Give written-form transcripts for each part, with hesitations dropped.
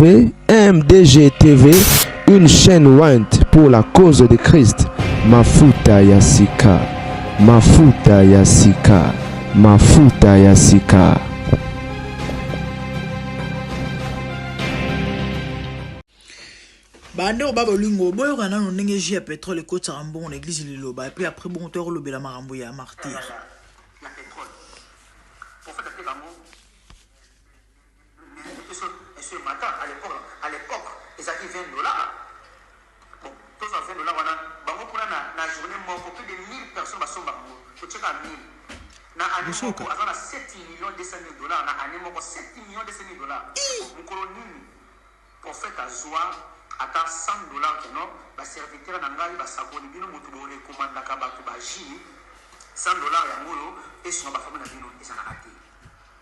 MDG TV, une chaîne ointe pour la cause de Christ. Mafuta ya sika, mafuta ya sika, mafuta ya sika. Bandeko ba bolingo, boyoka nano ndenge jus ya petrole ekotisaka mbongo na eglise liloba, epuis après bongo toya kolobela makambo ya martyr. Ya petrole, prophète ateka yango Eso emata à l'époque, à l'époque ezalaki 20 dollars. Bon, tozwa 20 dollars wana bango kuna na, na journée moko plus de 1000 personnes basomba yango, totiaka 1000 na année moko, aza na 7 millions 200 000 dollars na année moko, 7 millions 200 000 dollars. Mokolo nini prophète azwa ata 100 dollars que non ba serviteur na ngai basakoli bino moto bo recommandaka bato ba jus 100 dollars yango oyo esunga ba famille na bino, ezalaka te.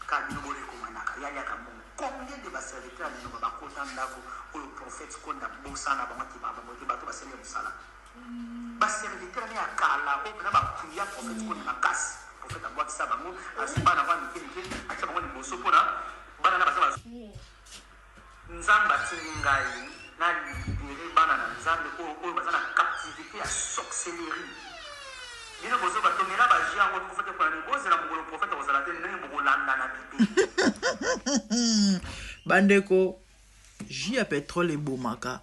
Kaka bino bo recommandaka ye aliaka mbongo combien de ba serviteur ya liloba ba kota ndaku oyo prophète konde abosana bango akipaka bango te batu basali ye musala ba serviteur ne ya kala oyo pena ba puya prophète konde makasi prophète abwakisa bango azui bana ba mike mike atia bango liboso pona bana na baza ba Nzambe atindi ngai na libere bana na Nzambe oyo oyo baza na captivite ya sorcellerie. Bino bozo ba tomela ba jus yango tokufa te pona nini? Bozela mokolo prophète akozala te ndenge bokolandana bibele. Bandeko, jus ya petrole ebomaka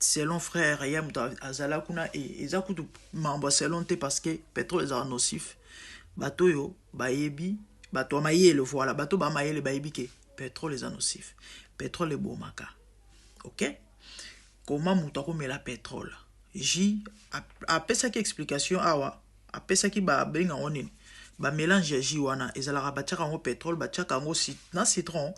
selon frère ya moto azala kuna e eza kutu mambo ya selon te parce que petrole ezala nocif. Bato oyo bayebi, bato ya mayele, voilà, bato ba mayele bayebi ke petrole eza nocif, petrole ebomaka. Ok, koma moto akomela petrole jus, apesaki explication awa, apesaki babenga yango nini, bamélange ya jus wana ezalaka batiaka yango petrole, batiaka yango na citron.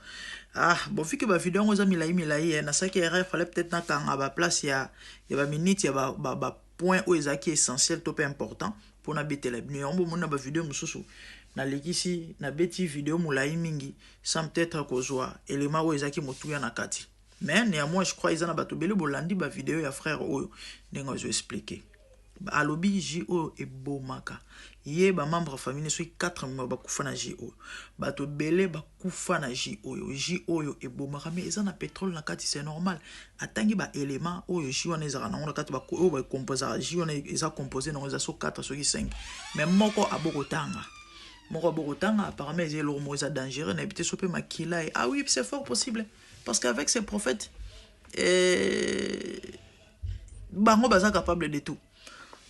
Ah bon, vu que bavideo yango eza milai milai, eh, nasalaki erreur, fallait peut-être nakanga baplace ya baminute ya ba, ba, ba point oyo ezalaki essentiel to mpe important mpona betela bino yango. Bomoni na bavideo mosusu nalekisi, nabeti video molai mingi sans peut-être kozwa élément oyo ezalaki motuya na kati. Mais néanmoins, je crois eza na bato ebele bolandi bavideo ya frère oyo ndenge azo expliquer. Alobi jus oyo ebomaka ye, bamembre ya famille soki 4 membres bakufa na jus oyo, bato ebele bakufa na jus oyo. Jus oyo ebomaka, mais eza na pétrole na kati, c'est normal. Atangi baélément oyo jus wana ezalaka nango na kati, oyo bacomposaka jus wana, eza composé nango, eza so 4 soki 5, mais moko abokotanga, moko abokotanga. Apparemment eza eloko moko eza dangereux, nayebi te so mpe makila ye. Ah oui, c'est fort possible, parce qu'avec ces prophètes eh, bango baza capable de tout.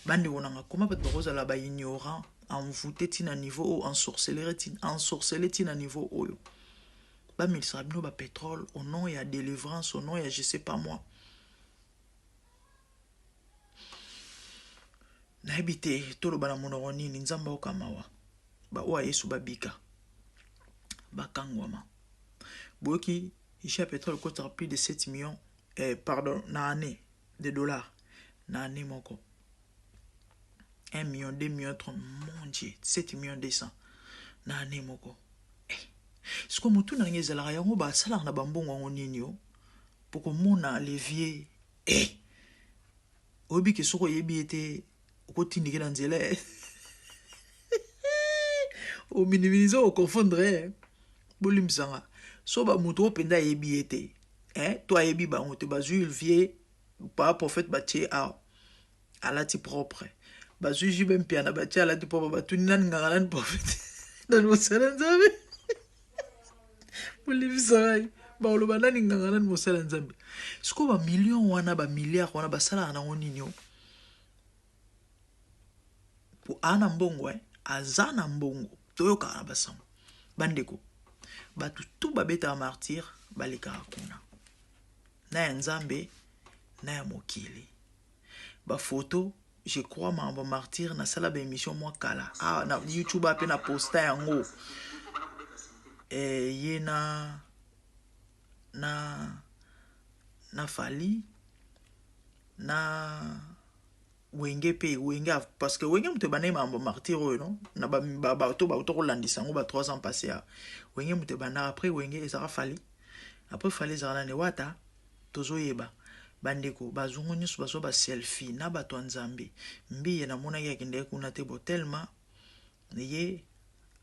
Bandeko nanga, koma bato bakozala baignorant, envoûté ntina niveau oyo, ensorcelé ntina niveau oyo bamilisaka bino bapétrole au nom ya délivrance, au nom ya je sais pas moi, nayebi te toloba na monoko nini. Nzambe aokamawa baoyo ya Yesu babika bakangwama. Boyoki, jus ya pétrole ekotaka plus de 7 millions, eh, pardon, na année de dollars, na année moko 1 million, 2 millions, 3, mon Dieu, 7 millions 200 na année moko, eh. Sikoyo motu na ndenge ezalaka yango, basalaka na bambongo yango nini o po komona levier, eh. Oyebi ke soki oyebi ye te, okotindike na nzela, eh. Ominimize, oconfondre. Bolimbisanga, so bamoto oyo mpenza ayebi ye te, eh, to ayebi bango te, bazwi vie pa prophète batie awa, alati propre, bazwi JB Mpiana batie, alati propre, batuni nani nganga, nani prophète, nani mosala Nzambe? Bolimbisa ngai, bakoloba nani nganga, nani mosala Nzambe? Sikoyo bamillion wana, bamilliard wana, basalaka nango nini o po aa na mbongo, eh? Aza na mbongo, toyokaka na basango. Bandeko, bato tu babetaka martyr balekaka kuna na ya Nzambe na ya mokili. Bafoto, je crois makambo martyr, nasala baémission mwa kala ah, na YouTube mpe na posta yango, eh, ye na Fally na Wenge mpe Wenge, parce que Wenge moto ebandaki makambo martyr oyo, no na bato bauta kolandisa yango ba 3 ans passé ya Wenge moto ebandaka. Après Wenge ezalaka Fally, après Fally ezalaka nani? Wata. Tozoyeba bandeko bazongo nyonso bazwa baselfie na bato ya Nzambe. Mbiye namonaki akendeki kuna te, bo tellement ye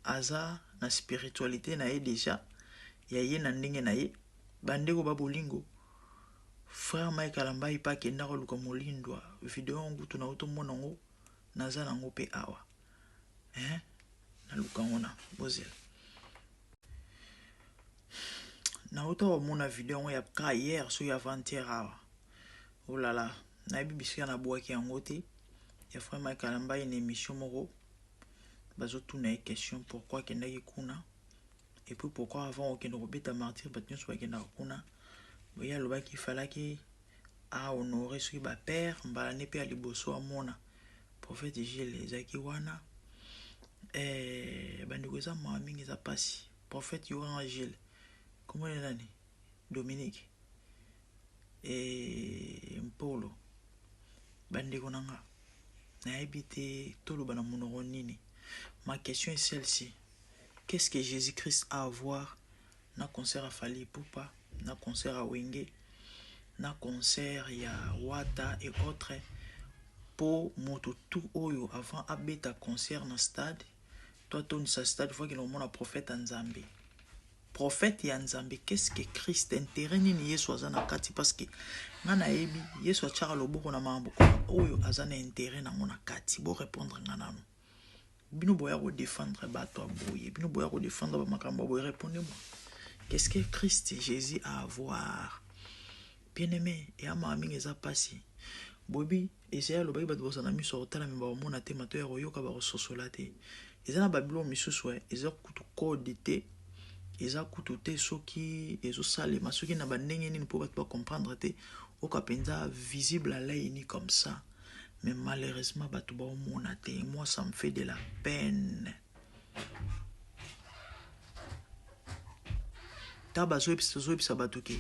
aza na spiritualité na ye déjà ya ye na ndenge na ye. Bandeko ba bolingo, frère Mike Kalambayi pe akenda koluka molindwa, video yango kutu nauti omona yango, naza na yango pe awa. Hein? Naluka yango na bozela. Nauta komona video yango ya ka hier soki avant-hier awa. Oh là là, nayebi bisika nabwaki yango te. Ya frère Mike Kalambayi na émission moko bazotuna ye question pourquoi akendaki kuna. Et puis pourquoi avant okende kobeta martyr bato nyonso bakendaka kuna. Boye alobaki falaki a honorer soki ba père mbala ne pe ya liboso amona prophète Gilles ezalaki wana. Eh, bandeko eza mawa mingi eza pasi. Prophète yokanga Gilles. Comment est nani? Dominique. Eh, Mpolo. Bandeko na nga. Nayebi te toloba na monoko nini. Ma question est celle-ci. Qu'est-ce que Jésus-Christ a à voir na concert ya Fally Ipupa, na concert ya Wenge, na concert ya Wata et autres po moto tout oyo avant abeta concert na stade to atondisa stade faut akende komona prophète ya Nzambe. Prophète ya Nzambe, qu'est-ce que Christ intérêt nini Yesu aza na kati parce que nga nayebi Yesu atiaka loboko na makambo oyo aza na intérêt nango na kati. Bo répondre nga nanu. Bino boya ko defendre bato ya boye, bino boya ko defendre ba makambo ya boye, répondez-moi. Qu'est-ce que Christ Jésus a à voir? Bien-aimé, ya mawa mingi eza pasi. Bobi, Esaïe alobaki bato bazala na miso ya kotala me bakomona te, mato ya koyoka bakososola te. Eza na babilo misusu, eh, eza kutu code te, eza kutu te soki ezosalema, soki na bandenge nini mpo bato ba comprendre te, oka mpenza visible à l'œil nu comme ça. Mais malheureusement bato baomona te, moi ça me fait de la peine. Ta bazoyebisa tozoyebisa bato ke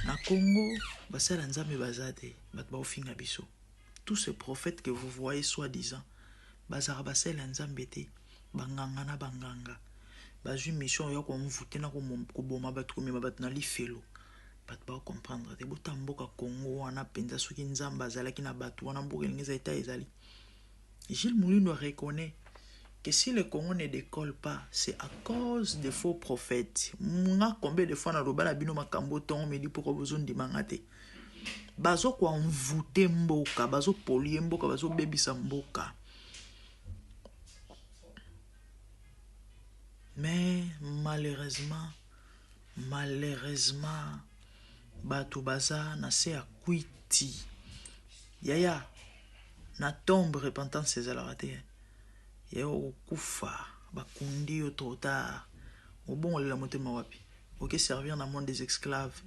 na Congo basala Nzambe baza te, bato baofinga biso. Tous ces prophètes que vous voyez soi-disant bazalaka basali ya Nzambe te, banganga na banganga bazwi mission ya komvute na koboma bato, komema bato na lifelo. Bato ba comprendre te. Bota mboka Congo wana penza soki Nzambe azalaki na bato wana mboka elingi ezali ta ezali. Gilles Moulindo reconnaît que si le Congo ne décolle pas, c'est à cause des faux prophètes. Nga combien de fois na loba na bino makambo tongo midi poko bozo ndima nga te. Bazo ko envoûter mboka, bazo polluer mboka, bazo bebisa mboka. Mais malheureusement, malheureusement bato baza na se ya kwiti. Yaya, na tombe repentance ezalaka te. Yaya okokufa, bakundi yo trop tard. Obongolela motema wapi? Oke servir na monde des esclaves.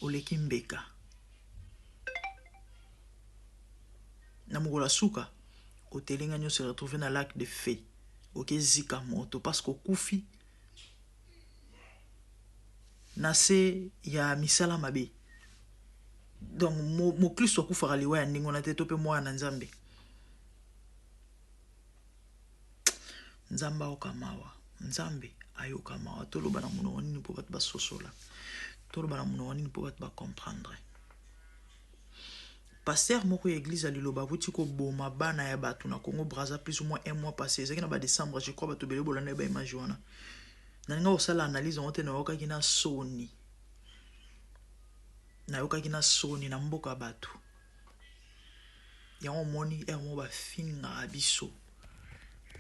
Oleki mbeka. Na mokolo ya suka, otelengani o se retrouver na lac de feu. Oke zika moto parce que okufi na se ya misala mabe. Donc moklisto akufaka liwa ya ndenge wana te, to pe mwana na Nzambe. Nzambe ayoka mawa, Nzambe ayoka mawa. Toloba na monoko nini mpo bato basosola? Toloba na monoko nini mpo bato bacomprendre? Pasteur moko ya église ya Liloba akuti koboma bana ya bato na Congo Brazza plus ou moins un mois passé, ezalaki na ba décembre je crois, bato ebele bolanda ba image wana. Nalinga kosala analyse yango te, nayokaki na soni. Nayokaki na soni na mboka bato. Yango omoni heure moko bafingaka biso.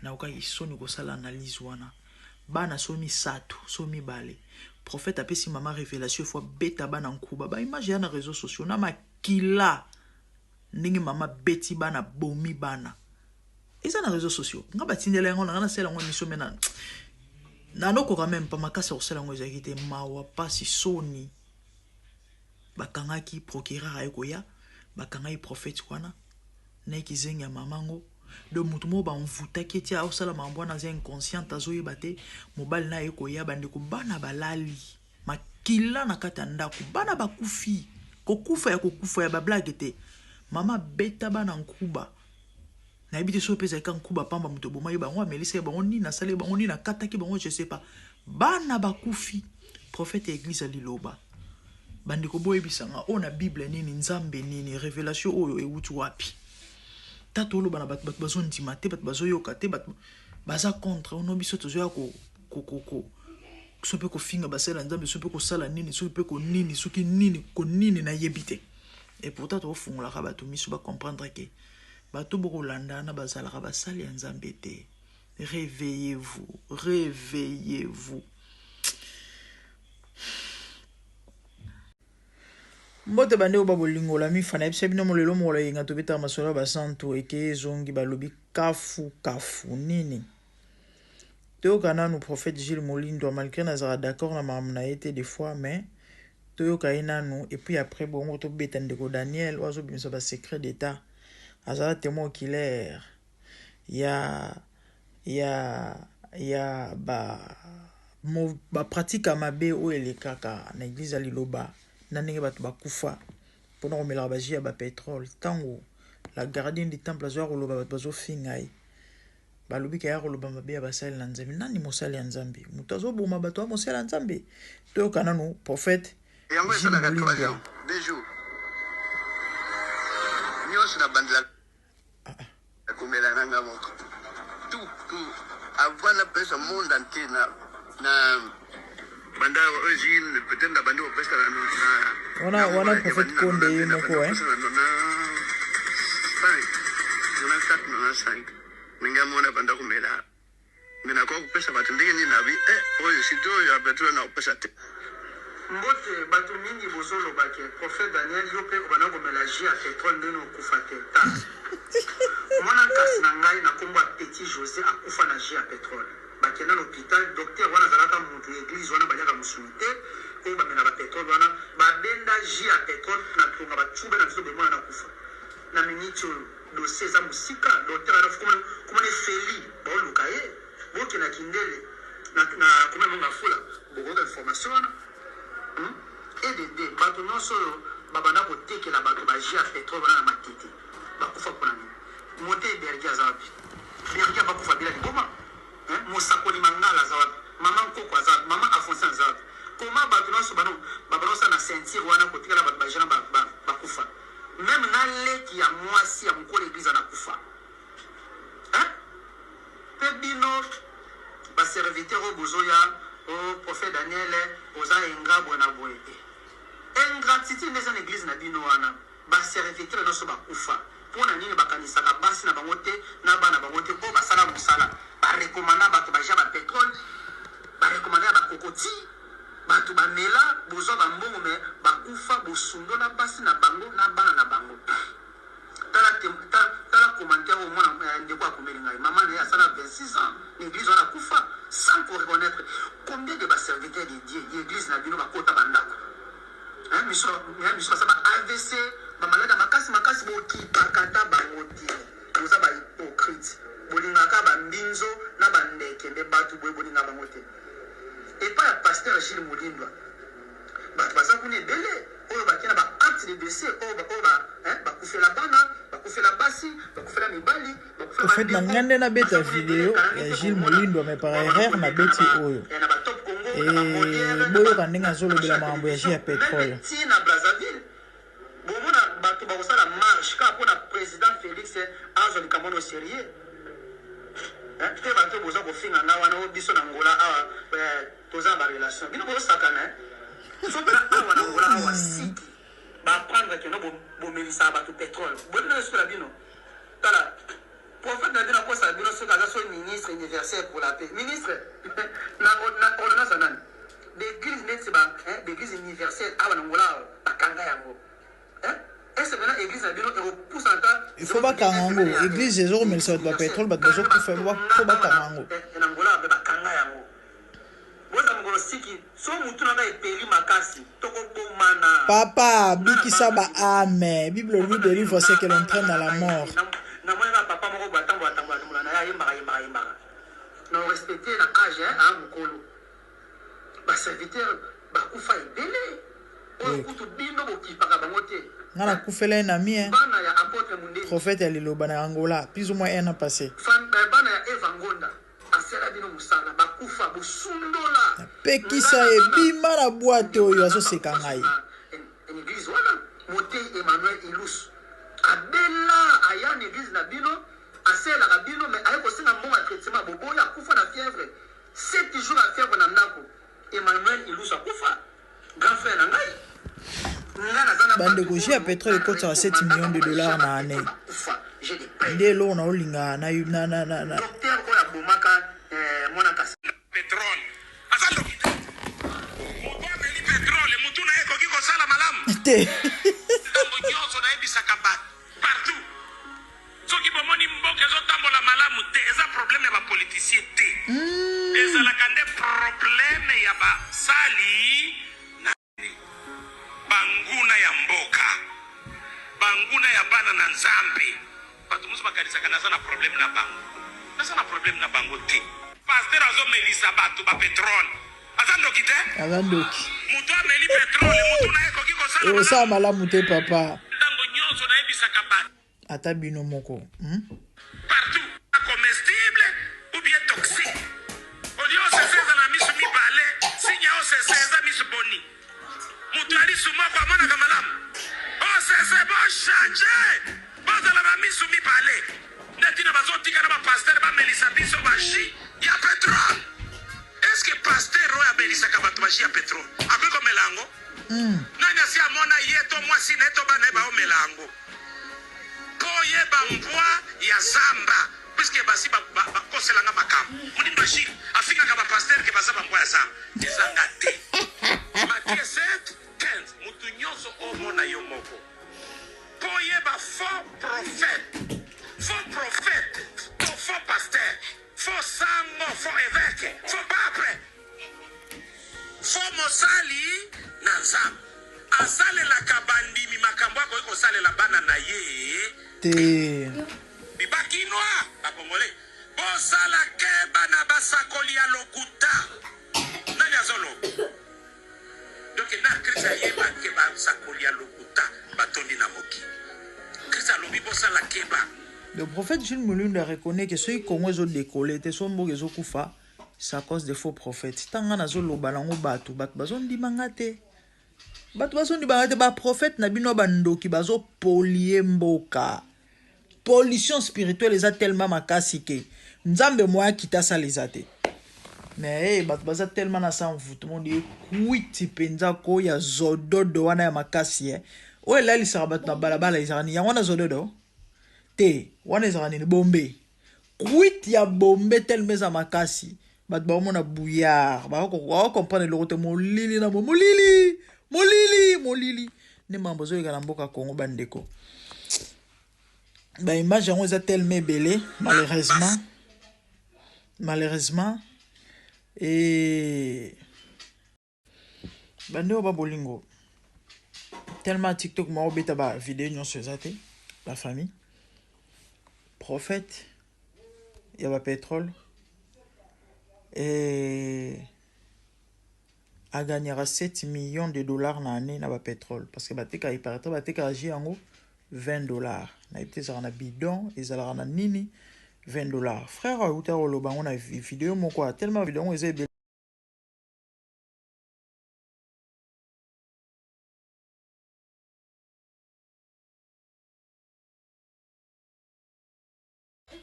Nayokaki soni kosala analyse wana. Bana so misato, so mibale. Prophète apesi mama révélation faut beta bana nkuba. Ba image ya na réseaux sociaux na makila ndenge mama beti bana bomi bana. Eza na réseaux sociaux. Nga batindela yango na nga nasala yango émission mais na nanokoka même pas makasi ya kosala yango ezalaki te. Mawa pasi soni. Bakangaki procureur aye koya, bakangaki prophète wana na kizengi ya mama ngo. Donc mutu moko bamvutaki eti aosala makambo wana aza inconsciente, azoyeba te. Mobali na ye koya, bandeko bana balali makila na kati ya ndako, bana bakufi, kokufa ya kokufa ya ba blague te. Mama beta bana nkuba, nayebi te soki mpe ezalaki nkuba pamba moto ebomaki bango, amelisaki bango nini, asalaki bango nini, akataki bango, je sais pas. Bana bakufi. Prophète ya église ya Liloba, bandeko boyebisa nga oyo na Bible nini, Nzambe nini, révélation oyo ewuti wapi? Tata oloba na bato, bato bazondima te, bato bazoyoka te, bato baza contre ono, biso tozoya ko, ko, ko, ko. Soki mpe kofinga basali ya Nzambe, soki mpe kosala nini, soki mpe konini, soki nini konini, nayebi te. Et pourtant tokofungolaka bato miso bacomprendre ke bato bokolanda wana bazalaka basali ya Nzambe te. Réveillez-vous, réveillez-vous. Mbote bandeko ba bolingo la mifa na yebisa bino molelo mokolo ya yenga tobetaka masolo ya basantu eke ezongi balobi kafu kafu nini. Toyoka nanu prophète Gilles Molindwa malgre nazalaka d'accord na makambo na ye te des fois mais toyoka ye nanu et puis après bongo tobeta ndeko Daniel oyo azobimisa ba secret d'etat azala témoin oculaire ya ya ya ba mo, ba pratique ya mabe oyo elekaka na eglise ya liloba na ndenge bato bakufa mpona komelaka ba jus ya ba petrole. Ntango la gardienne du temple azoya koloba bato bazofinga ye. Balobi ke aya koloba mabe ya basali na Nzambe. Nani mosali ya Nzambe? Moto azoboma bato ya mosali ya Nzambe? Toyoka nanu prophète Yango Gilles esalaka 3 Mulindwa. jours, 2 jours. Nyonso na bandela komela na nga moko. Tout, tout. Avant na pesa monde entier na na banda oyo Gilles peut-être na bandi kopesa na na Wana na wana mobali prophète bandi na Konde ye na moko bandi eh. kopesa na na 5 94 95 ndenge amona banda komela me nakoka kopesa bato ndenge nini nabi eh, oyo surtout oyo ya petrole na kopesa te. Mbote bato mingi bozoloba ke prophète Daniel yo pe obanda komela jus ya petrole ndenge okufa te tala mwana nkasi na ngai na kombo ya petit Jose akufa na jus ya petrole bakenda na hopital docteur wana azalaka mutu ya eglise wana baliaka musuni te oyo bamela ba petrole wana babenda jus ya petrole na tonga ba tube na biso bemona nakufa na minute oyo dossier eza musika docteur wana komona efeli baoluka ye bokenda kindele na na komona monga fula bokoyoka information wana. Edd bato nyonso oyo babanda kotekela bato ba jus ya petrole wana na matete bakufa pona nini? Moteyi Berger aza wapi? Berger abakufa abela liboma hein? Mosakoli Mangala aza wapi? Mama Nkoko aza wapi? Mama Alphonsine aza wapi? Comment bato nyonso bano babanda kosala na ceinture wana kotikala bato ba jus wana bakufa? Meme na leki ya mwasi ya mokolo eglise wana akufa hein? Pe bino ba serviteur oyo bozoya oh prophète Daniel oza ingrat boye na boye eh ingratitude nde eza na eglise na bino wana ba serviteur nionso bakufa pona nini bakanisaka basi na bango te na bana bango te oyo basala musala ba recommanda batu baja ba petrole ba recommanda ya ba kokoti batu bamela bozwa ba mbongo mais bakufa bosundola basi na bango na bana na bango. Tala tala commentaire oyo mwana ndeko akomeli ngai maman na ye asala 26 ans na eglise wana akufa sans ko reconnaître combien de ba serviteurs de Dieu ya eglise na bino bakota ba ndako hein miso hein miso basala ba AVC ba malade ya makasi makasi bokipaka ata bango te boza ba hypocrite bolingaka ba mbinzo na ba ndeke nde batu boye bolingaka bango te epai ya pasteur Gilles Mulindwa Bato baza kuna ebele oyo bake na ba acte de décès oyo ba oyo ba hein bakufela bana, bakufela basi, bakufela mibali, bakufela Au ba fait na ndeko nga nde nabeta baza kuna ebele video kala mingi ya te Gilles bokomona Mulindwa mais par ba banda erreur koleka na nabeti ba oyo. eh, na ba top Congo na ba Molière Et na ba boyoka ndenge na ba azolobela chaîne ya makambo ya jus télévision ya meme petrole. ti na Brazzaville bomona bato bakosala marche kaka mpona président Félix azwa likambo wana au sérieux. Hein, te bato boza kofinga nga wana o biso na Angola awa eh, toza na ba relation bino bozosakana eh. So mpena awa na Angola awa siki ba apprendre que no bomelisaka bato petrole boyebi na esukola bino tala prophète na bino akosala bino soki aza so ministre universel pour la paix ministre na, na ordonnance ya nani d'église neti ba hein, d'église universelle awa na Angola awa bakanga yango. Il faut bakanga yango eglise ezokomelisa bato ba petrole bato bazokufa faut bakanga yango. Papa bikisa ba ame bible elobi delivre ce que l'on traine à la mort. Nga nakufela un ami hein. Prophète ya liloba na Angola plus ou moins un an passe. Napekisa ye bima na boite oyo azoseka ngai. Emmanuel Ilusu akufa, grand frère na ngai. Nga naza na Bandeko, bato jus ya oyo pétrole na ekotaka 7 recommandaka millions de bango dollars ba na année. bakufa. J'ai des preuves. Nde eloko na olinga na na na na, na. Docteur oyo abomaka eh, mwana kasi. Petrole aza ndoki te. Moto ameli petrole, motu na ye ekoki kosala malamu te. Ntango nyonso nayebisaka bato partout, soki bomoni mboka ezotambola malamu te, eza problème ya bapoliticien te, ezalaka nde problème ya basali na banguna ya mboka, banguna ya bana na Nzambe. Bato mosusu bakanisaka naza na problème na bango. Naza na problème na bango te. Pasteur azomelisa bato bapetrole, aza ndoki te. Aza ndoki. Moto ameli petrole, motu na ye ekoki kosala ekosala malamu te, papa. Ntango nyonso nayebisaka bato ata bino moko, Partout comestible ou bien toxique, olie osese eza na misu mibale, sinya osese eza misu boni? Moto ya lisu moko amonaka malamu? Osese bochange, bozala bamisu mibale. Nde ntina bazotika na bapasteur bamelisa biso bajus ya pétrole. Est-ce pasteur oyo amelisaka bato bajus ya pétrole akoki komela yango? Nani asi amona ye to mwasi na ye to bana ye baomela yango? Mpo oyeba mbwa ya zamba, puisque basi bakoselanga makambo, monindo Achille afingaka bapasteur ke baza bambwa ya zamba, ezanga te. Matthieu 7 15, motu nyonso omona yo moko mpo oyeba faux prophète, faux prophète to faux pasteur, faux sango, faux évêque, faux pape, faux mosali na Nzambe, asalelaka bandimi makambo akoki kosalela bana na ye te. Bakinois, bakongolais, bosala keba na basakoli ya lokuta. Nani azoloba? Donc na Krist ayebake basakoli ya lokuta batondi na mokili. Krist alobi bosala keba. Le prophète Jules Mulunda reconnaît que soki Congo ezodécoller te, so mboka ezokufa, c'est à cause des faux prophètes. Ntango nazoloba nango, bato bazondima nga te. Bato bazondima nga te. Baprophète na bino bandoki, bazopolie mboka. Pollution spirituelle eza tellement makasi ke Nzambe moya akita asala eza te. Mais hey, bato baza tellement na sa envoûtement de ekwiti mpenza ko ya zododo wana ya makasi, eh. Oyo elalisaka bato na balabala ezalaka nini? Yango wana zododo te, wana ezalaka nini? Bombe, kwiti ya bombe. Tellement eza makasi, bato baomona brouillard, bakocomprendre eloko te. Molili na molili, molili, molili nde makambo ezoyeka na mboka Congo. Bandeko, baimage yango eza tellement ebele, malheureusement, malheureusement. E bandeko babolingo, tellement TikTok moko obeta bavideo nyonso eza te. La famille, prophète ya bapétrole e agagnera 7 millions de dollars na année na bapétrole, parce que batekaka, il paraîtrait, batekaka jus yango 20 dollars. Nayebi te ezalaka na bidon, ezalaka na nini, 20 dollars. Frère auta koloba yango na video moko, tellement video yango eza ebele.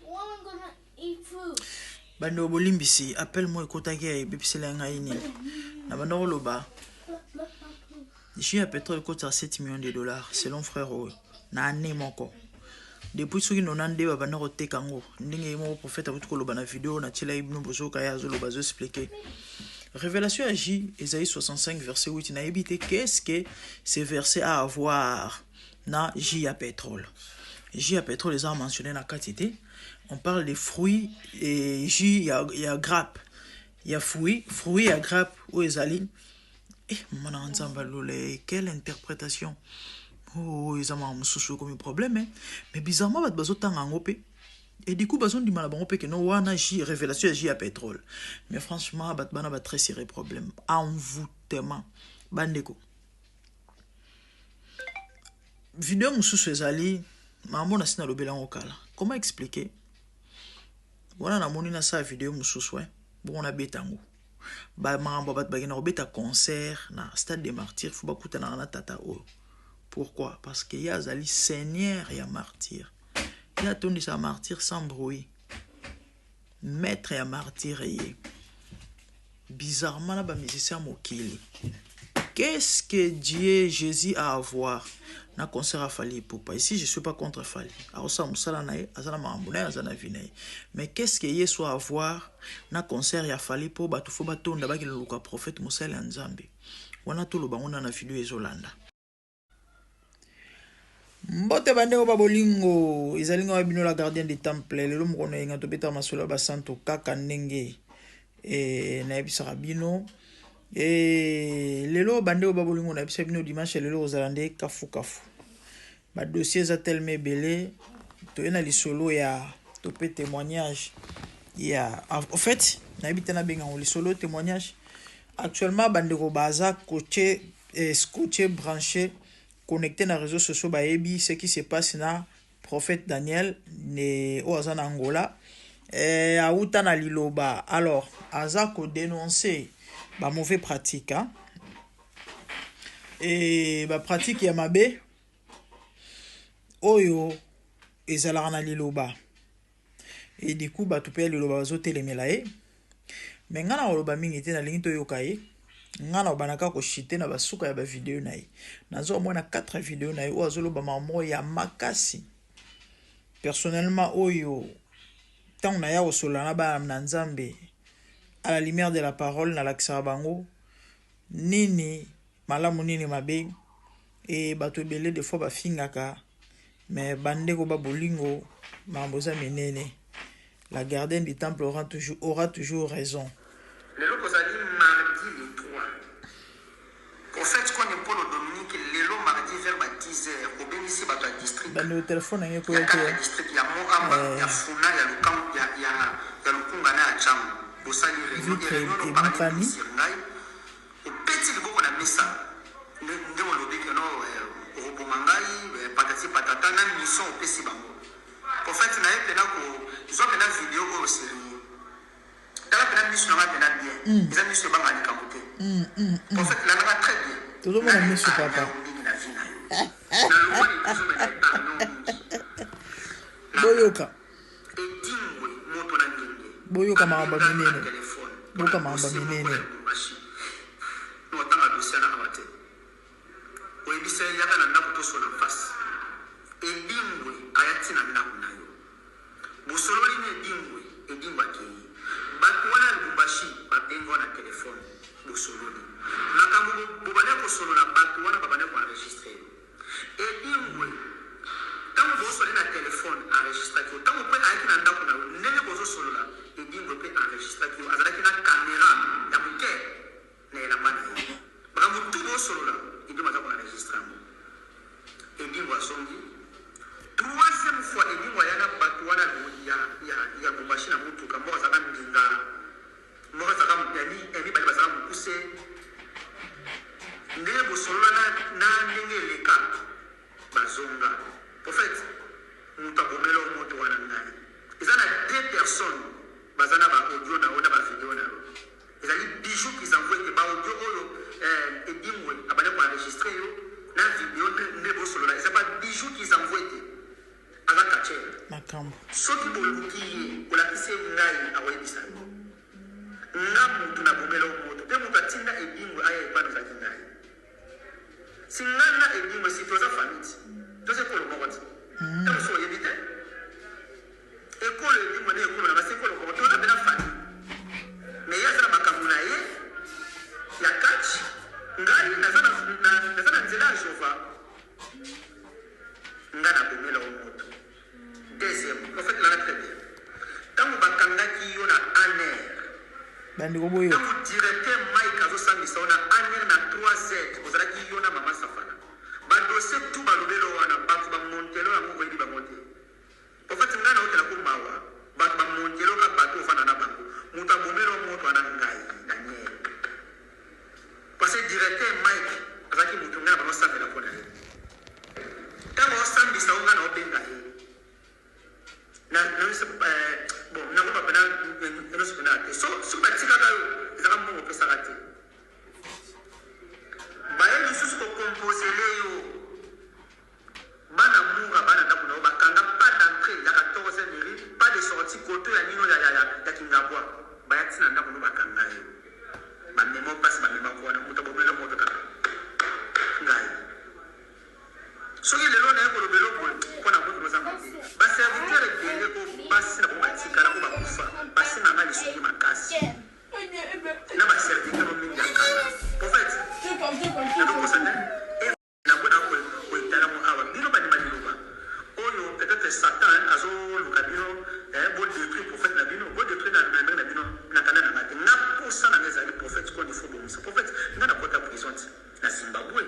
When we're gonna eat fruit. Bandeko, bolimbisi, appel moko ekotaki ya ebebisela ngai nini. Na banda koloba, jus ya pétrole ekotaka 7 millions de dollars selon frère oyo na année moko, depuis soki nona nde babanda koteka yango. Ndenge ye moko prophète akuti koloba na video natielaki bino, bozoyoka ye azoloba, azoexpliquer révélation ya jus Esaïe 65 verset 8. Nayebi te qu'est-ce que ce verset a à voir na jus ya pétrole. Jus ya pétrole eza mentionné na kati te. On parle de fruits et jus ya grappe ya fruit, fruit ya grappe oyo ezali. Eh, mama na Nzambe alola, quelle interprétation! Oh, eza makambo mosusu, ekomi problème, eh? Mais bizarrement bato bazotanga yango mpe et du coup bazondima na bango mpe keno wana jus, révélation ya jus ya pétrole. Mais franchement, bato bana ba très sérieux problème, envoûtement. Bandeko, video mosusu ezali makambo na si nalobela yango kala. Comment expliquer wana? Namoni nasala video mosusu, eh? Bongo nabeta yango, bamakambo ya bato bakenda kobeta concert na Stade de Martyr, fo bakutanaka na tata oyo. Pourquoi? Parce que ye azali seigneur ya Martyr, ye atondisaka Martyr sans bruit, maître ya Martyr ye. Bizarrement na ba musiciens ya mokili. Qu'est-ce que Dieu Jésus a à voir na concert ya Fally Ipupa? Ici je suis pas contre Fally. Akosala mosala na ye, aza na makambo na ye, aza na vie na ye. Mais qu'est-ce que Yesu a à voir na concert ya Fally po bato fo batonda bakende luka prophète mosali ya Nzambe? Wana toloba ngo na na video ezolanda. Mbote bandeko ba bolingo, ezali ngai bino la gardien du temple. Lelo mokolo na yenga tobetaka masolo ya basantu kaka ndenge e, nayebisaka bino e, lelo bandeko ba bolingo nayebisa bino dimanche lelo kozala nde kafu kafu. Ba dossier eza tellement ebele, toye na lisolo ya to pe témoignage ya en fait nayebi te nabenga yango lisolo témoignage. Actuellement bandeko baza coache eh, scotché branché connecté na réseaux sociaux bayebi ce qui se passe na prophète Daniel ne oyo aza na Angola eh, awuta na liloba alors aza ko dénoncer ba mauvais pratique hein? Et ba pratique ya mabe oyo ezalaka na liloba et du coup bato mpe ya liloba bazotelemela ye me ngai nakoloba mingi te nalingi toyoka ye ngai nakobanda kaka koshite na basuka ya bavideo na ye nazo komona 4 video na ye oyo azoloba makambo moko ya makasi personnellement oyo ntango naya kosolola na bana na nzambe à la lumière de la parole nalakisaka bango nini malamu nini mabe e bato ebele des fois bafingaka mais bandeko ba bolingo makambo eza minene la gardienne du temple aura toujours, aura toujours raison. Lelo tozali mardi le 3. Prophète Kone Polo Dominique lelo mardi vers ba 10 heures obengisi bato ya district bandeko telefone na ngai ya ekoya te 4 district ya Mont-Amba, eh. ya Funa, ya Lukamp, ya, ya, ya Lukunga na ya Tshangu. Bosali réunion et vitre réunion no parler ebukani sur ngai Obeti liboko na mesa nde nde olobi que no eh, okoboma ngai eh, patati patata na mission opesi bango. Prophète na ye pena ko zwa pena video oyo serieux. Tala pena misu na ngai pena bien. Eza misu ebanga likambo te. Prophète landa nga très bien. Tozomona Nani misu epargne papa. yo mingi na vie na yo. Na longwa na eglise oyo mais na epargne yo mingi. Landa. Boyoka. Edingwe moto na ngenge Boyoka makambo ya abenga nga na minene. telephone Boyoka pona makambo ya dossier moko minene. na Lubumbashi. No atanga dossier wana awa te. Oyebisa ye yaka na ndako tosolola en face. Edingwe aya ti na ndako na yo. Bosololi na Edingwe, Edingwe akeyi. Batu wana ya Lubumbashi babenga yo na telephone bosololi. Makambo bobandaki kosolola batu wana babandaki ko enregistrer yo. Edingwe tango bozo solola na telephone enregistraki yo tango pe ayaki na ndaku na yo ndenge bozo solola Edingwe pe enregistraki yo azalaki na camera ya muke na elamba na ye makambo tout bozo solola Edingwe aza ko enregistre yango Edingwe azongi troisième fois Edingwe aya na batu wana ya ya ya Lubumbashi na mutuka moko azalaka mbinga Moko azalaka ya mibale bazalaka mokuse ndenge bosolola na na ndenge eleka bazonga prophète mutu abomela yo moto wana ngai eza na deux personnes baza na ba audio na yo na ba video na yo ezali bijou kizamvuete ba audio oyo eh, edingwe abandi ko enregistre yo na video nde bosolola eza ba bijou kizamvuete Aza catcheur. Makambo. Soki boluki ye olakisi ye ngai akoyebisa yo. Nga mutu na bomela yo moto pe mutu atinda Edingwe aya epai na ozalaki ngai. Si nga na Edingwe si toza famille ti. Toza ekolo moko ti. Ta mosusu oyebi te. Ekolo Edingwe na ekolo na nga si ekolo moko toza pena famille. Mais ye aza na makambo na ye ya catch ngai naza na, na, naza na nzela ya Jova. Nga na bomela yo moto. Deuxième, prophète landa très bien. Tango bakangaki yo na ANR. Bandeko boyoka. Tango directeur Mike azosambisa yo na ANR na 3Z ozalaki yo na mama Safana. Ba dossier tout balobela yo wana batu ba montela yo yango oyebi bango te. Prophète nga naokela ko mawa batu ba montela yo ka batu ofanda na bango. Mutu abomela yo moto wana ngai Daniel. Parce que directeur Mike azalaki mutu ngai na bando sambela pona ye. Tango osambisa yo ngai na obenga ye. Na na eh, bon nakoba pena nyonso pena te. So soki batikaka yo ezalaka mbongo opesaka te. Baye lisusu ko composele yo. Bana mura bana ndaku na yo bakanga pas d'entree ya 14 mairie, pas de sortie koto ya nino ya ya ya, ya Kingabwa. Baya ti na ndako no bakanga yo. Okosa te. Yango na koetala yango awa bino bandima liloba oyo peut etre satan azoluka bino eh, bo detruire prophète na bino bo detruire na na ndenge na bino na kanda na nga te nga posa na nga ezali prophète koni faut bongisa prophète nga na kota prison ti na Zimbabwe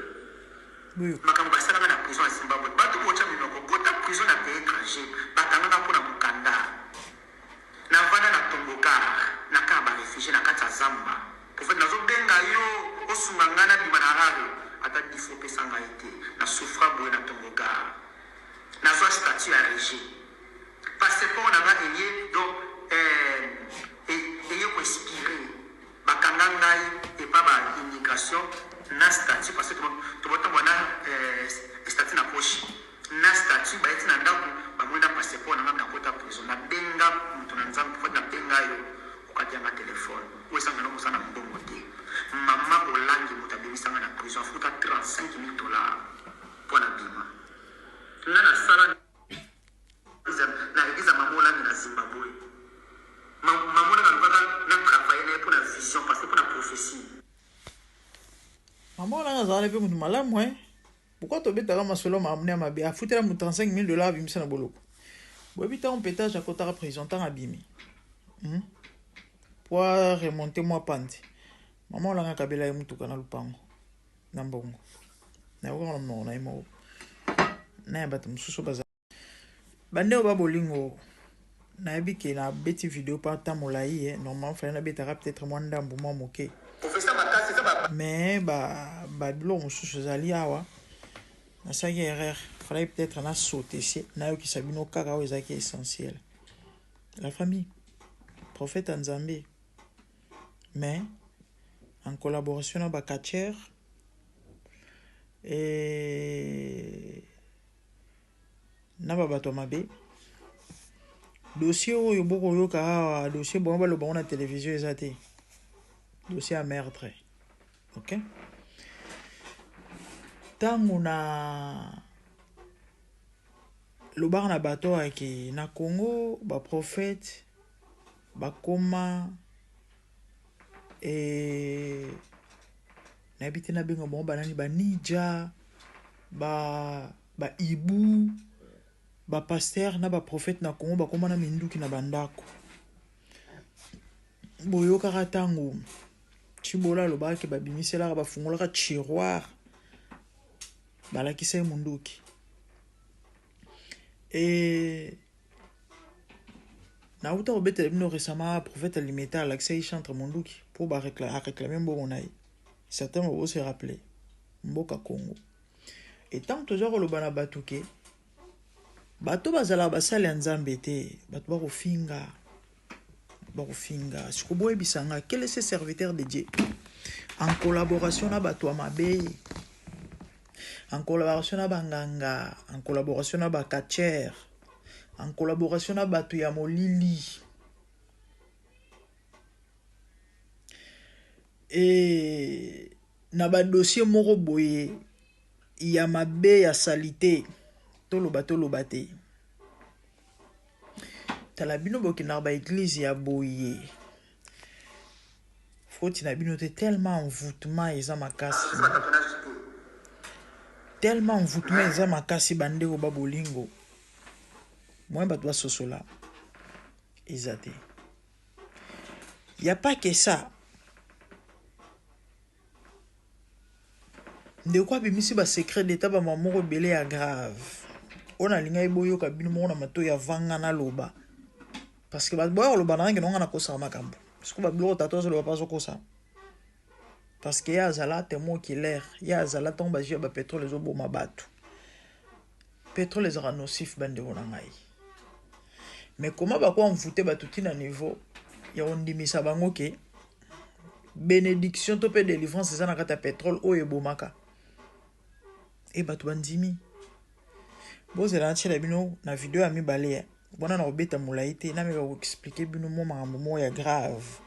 makambo basala nga na prison ya Zimbabwe bato botya minoko kota prison na pays étranger bakanga nga mpo na mokanda Navanda na Tongo-Gare, na camp ya ba refugies na kati ya zamba. Prophète nazo benga yo osunga ngai na bima na Harare ata dix fois opesa ngai te. Na souffra boye na Tongo-Gare. Nazua statut ya rejet. Passeport na nga eye donc eh eye ko expirer. Bakanga ngai epa ba immigration na statut parce que tobotambola na statut na poche na statut baye ti na ndaku bamoni na passeport na nga nakota prison na benga mutu na nzambe prophète na benga yo okati yanga telephone oyo esanga na oza na mbongo te mama olangi mutu abimisa nga na prison afuta 35000 dollars po na bima nga na sala Na eglise ya mama olangi na Zimbabwe. Mama olangi alukaka na travailler na ye pona vision parce que pona prophetie. Mama olangi azalaka pe mutu malamu hein. Pourquoi tobetaka masolo ya mabe? Afutela mutu 35000 dollars abimisa na boloko. Boyebi ntango petage akotaka prison ntango abimi. Po a remonter mwa panzi. Mama olangi akabela ye mutuka na lupango. Na mbongo. Nayoka na monoko na ye moko. Na ya bato mosusu baza. Bandeko ba bolingo, nayebi ke nabeti video pa temps molayi eh, normalement fallait nabetaka peut-être mwa ndambu mwa moke. Professeur makasi eza ba. Mais ba ba biloko mosusu ezali awa nasalaki erreur, fallait peut-être na sauter se nayokisa bino kaka oyo ezalaki essentiel. La famille, prophète ya Nzambe, mais en collaboration na ba catcheurs et na ba bato ya mabe. Dossier oyo bokoyoka awa, dossier bango baloba ngo na television eza te, dossier ya meurtre. Ok, ntango na lobaka na bato awa ke na Congo ba prophète bakoma e nayebi te nabenga bango banani, ba ninja, ba ba ibu, ba pasteur na ba prophète na Congo bakoma na minduki na bandako. Boyokaka ntango Tshibola alobaka ke babimiselaka, bafungolaka tiroir, balakisa ye munduki. E nauta kobetela bino récemment prophète Alimeta alakisa ye chantre munduki mpo ba réclamer mbongo na ye. Certains vont se rappeler mboka Congo. Et tant toza koloba na bato ke bato bazalaka basali ya Nzambe te, bato bakofinga, bakofinga. Siko boyebisa nga quel est ce serviteur de Dieu en collaboration na bato ya mabe, en collaboration na banganga, en collaboration na ba catcheurs, en collaboration na bato ya molili. Et na ba dossier moko boye ya mabe ya salite, toloba toloba te. Tala bino bokendaka ba eglise ya boye, faute na bino te, tellement envoûtement eza makasi, tellement envoûtement eza makasi. Bandeko ba bolingo, moyen bato basosola eza te. Y a pas que ça. Ndeko abimisi ba secret d'état ba mama moko ebele ya grave oyo nalingaki boyoka bino moko na matoyi avant nga naloba, parce que bato boya koloba na ngai nga nakosaka makambo siko babiloko tata azoloba mpe azokosa, parce que ye azala témoin oculaire, ye azala ntango bazwi ya bapetrole ezoboma bato. Petrole ezalaka nocif bandeko na ngai, mais comment bako envoûter bato ti na niveau ya kondimisa bango ke bénédiction to mpe délivrance eza na kati ya pétrole oyo ebomaka e bato bandimi. Bozela natiela bino na video ya mibale wana na kobeta molai te, nameka koexpliquer bino mwa makambo moko ya grave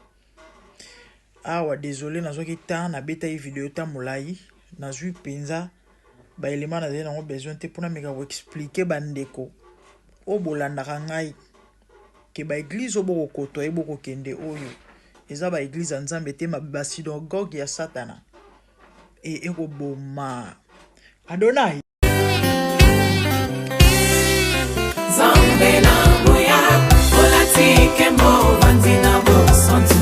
awa. Désolé, nazwaki temps nabetaki video ta molai, nazwi mpenza baelema nazali nango besoin te mpona meka koexpliquer bandeko oyo bolandaka ngai ke baeglize oyo bokokotwa ye bokokende oyo eza baeglize ya Nzambe te, basynagogue ya Satana. E ekoboma Adonai. Nzambe na nguya olati nkembo ovandi na bosantu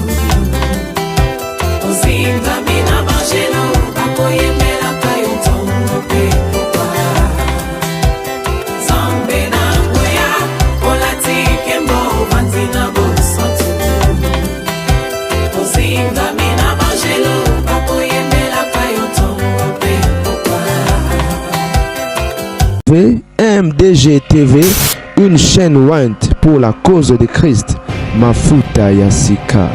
ozingami na banjelu bakoyembelaka yo ntongo mpe pokwa Nzambe na nguya olati nkembo ovandi na bosantu ozingami na banjelu bakoyembelaka yo ntongo mpe pokwa MDG TV, une chaîne ointe pour la cause de Christ. Mafuta ya sika,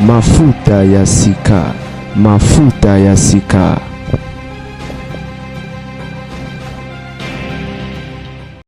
mafuta ya sika, mafuta ya sika.